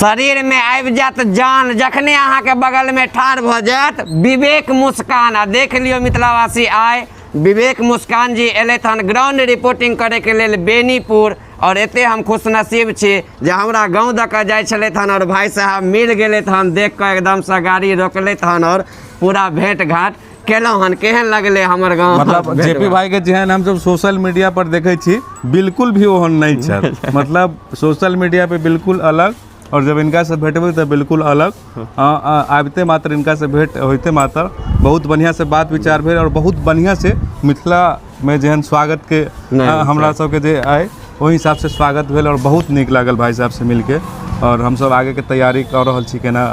शरीरमे आबि जायत जान जखने अहाँके बगलमे ठाढ़ भऽ जायत विवेक मुस्कान। आ देख लियौ मिथिलावासी, आइ विवेक मुस्कान जी एलथि हन ग्राउंड रिपोर्टिंग करैके लेल बेनीपुर। और एते हम खुशनसीब छी जे हमरा गाँव दऽ कऽ जाइ छलथि हन और भाई साहब मिल गेलथि हन, देख कऽ एकदमसँ गाड़ी रोकलथि हन और पूरा भेंट घाट केलहुँ हन। केहन लगलै हमर गाँव? मतलब जेपी भाई के जेहन हमसब सोशल मीडिया पर देखै छी बिल्कुल भी ओहन नहीं छथि। मतलब सोशल मीडिया पे बिल्कुल अलग और जब इनका से भेटबै तऽ बिल्कुल अलग। आबिते मात्र इनका से भेंट होइते मात्र बहुत बढ़िया से बात विचार भेल और बहुत बढ़िया से मिथिला में जेहन स्वागत के नहीं, हमरा सबके जे आय ओहि हिसाब से स्वागत भेल और बहुत नीक लागल भाई साहब से मिलके। और हमसब आगे के तैयारी कऽ रहल छी केना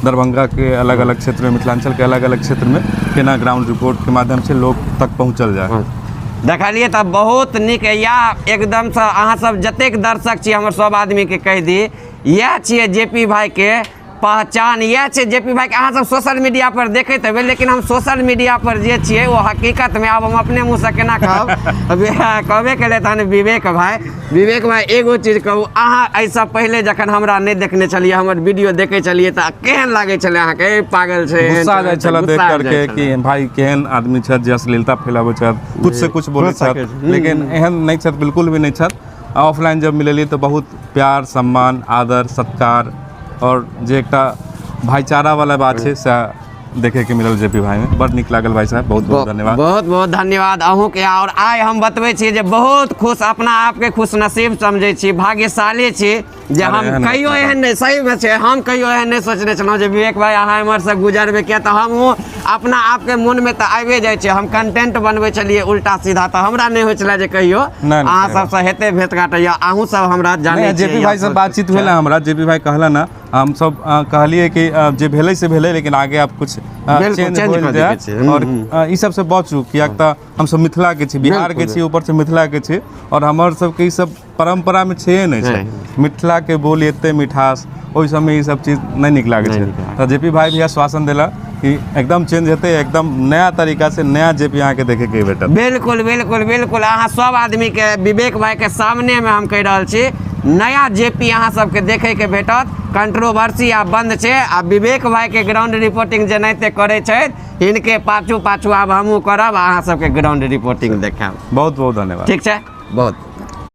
दरभंगा के अलग अलग क्षेत्र में, मिथिलांचल के अलग अलग क्षेत्र में केना ग्राउंड रिपोर्ट के माध्यम से लोग तक पहुँचल जाए। देखलिए तऽ बहुत नीक। या एकदमसँ अहाँ सब जतेक दर्शक छी हमर सब आदमीके कहि दी, इएह छियै जे पी भाईके पहचान, इएह छै जे पी भाईके। अहाँ सब सोशल मीडिया पर देखैत हेबै, लेकिन हम सोशल मीडिया पर जे छियै ओ हकीकतमे आब हम अपने मुँहसँ केना कहब, कहबे केलै तहन विवेक भाई। विवेक भाई एगो चीज कहू, अहाँ एहिसँ पहिले जखन हमरा नहि देखने छलियै, हमर वीडियो देखै छलियै तऽ केहन लागै छलै अहाँके? ए पागल छै, एहन गुस्सा जाइ छै, छलै देख गुस्सा करके जाइ छलै। कि भाई केहन आदमी छथि जे अश्लीलता फैलाबै छथि, कुछ से कुछ बोलै हो सकै छथि, छै। लेकिन एहन नहि छथि, बिल्कुल भी नहि छथि। ऑफलाइन जब मिललियै तऽ बहुत प्यार सम्मान आदर सत्कार और जे एकटा भाईचारा वाला बात छै से देखे के मिलल जेपी भाई में। बड़ नीक लागल भाई साहब, बहुत बहुत धन्यवाद। बहुत बहुत धन्यवाद अहूँके। और आइ हम बतबै छी जे बहुत खुश, अपना आपके खुश नसीब समझै छी, भाग्यशाली छी जे अरे हम एहन कहियो बात एहन नहि, सही में छै, हम कहियो एहन नहि सोचने छलहुँ जे विवेक भाई अहाँ एम्हरसँ गुजरबै, किया तऽ हमहूँ अपना आपके मोनमे तऽ आबिए जाइ छै। हम कंटेंट बनबै छलियै उल्टा सीधा, तऽ हमरा नहि होइ छलै जे कहियो नहि, अहाँ सही सबसँ हेतै भेंट घाट, या अहूँ सब हमरा जानै नहि, जेपी छियै। भाई से बातचीत भेल हमरा, जेपी भाई कहला ना, हम सब कहलिए कि जे भेलै से भेलै, लेकिन आगे आप कुछ बिल्कुल, चेंज चेंज होल कऽ जाए दैके छै। और ई सब से बचू, कियाक तऽ हम सब मिथिला के छी, बिहार के बिल्कुल। छी, ऊपर से मिथिला के छी और हमर सबके ई सब परंपरा में छैहे नहि छै। नहि। मिथिला के बोली एते मिठास, ओहि सबमे ई सब चीज नहि नीक लागै नहि छै। नीक लागै। तऽ जेपी भाई भी आश्वासन देला कि एकदम चेंज हेतै, एकदम नया तरीका से नया जेपी अहाँके देखे के भेटत। बिल्कुल बिल्कुल बिल्कुल, अहाँ सब आदमी के विवेक भाई के सामने में हम कहि रहल छी, नया जेपी अहाँ सबके देखे के भेटत। कंट्रोवर्सी आब बंद छै, आ विवेक भाई के ग्राउंड रिपोर्टिंग जेनाहिते करै छथि हिनके पाछू पाछू आब हमहूँ करब, अहाँ सबके ग्राउंड रिपोर्टिंग देखायब। बहुत बहुत धन्यवाद। ठीक छै, बहुत।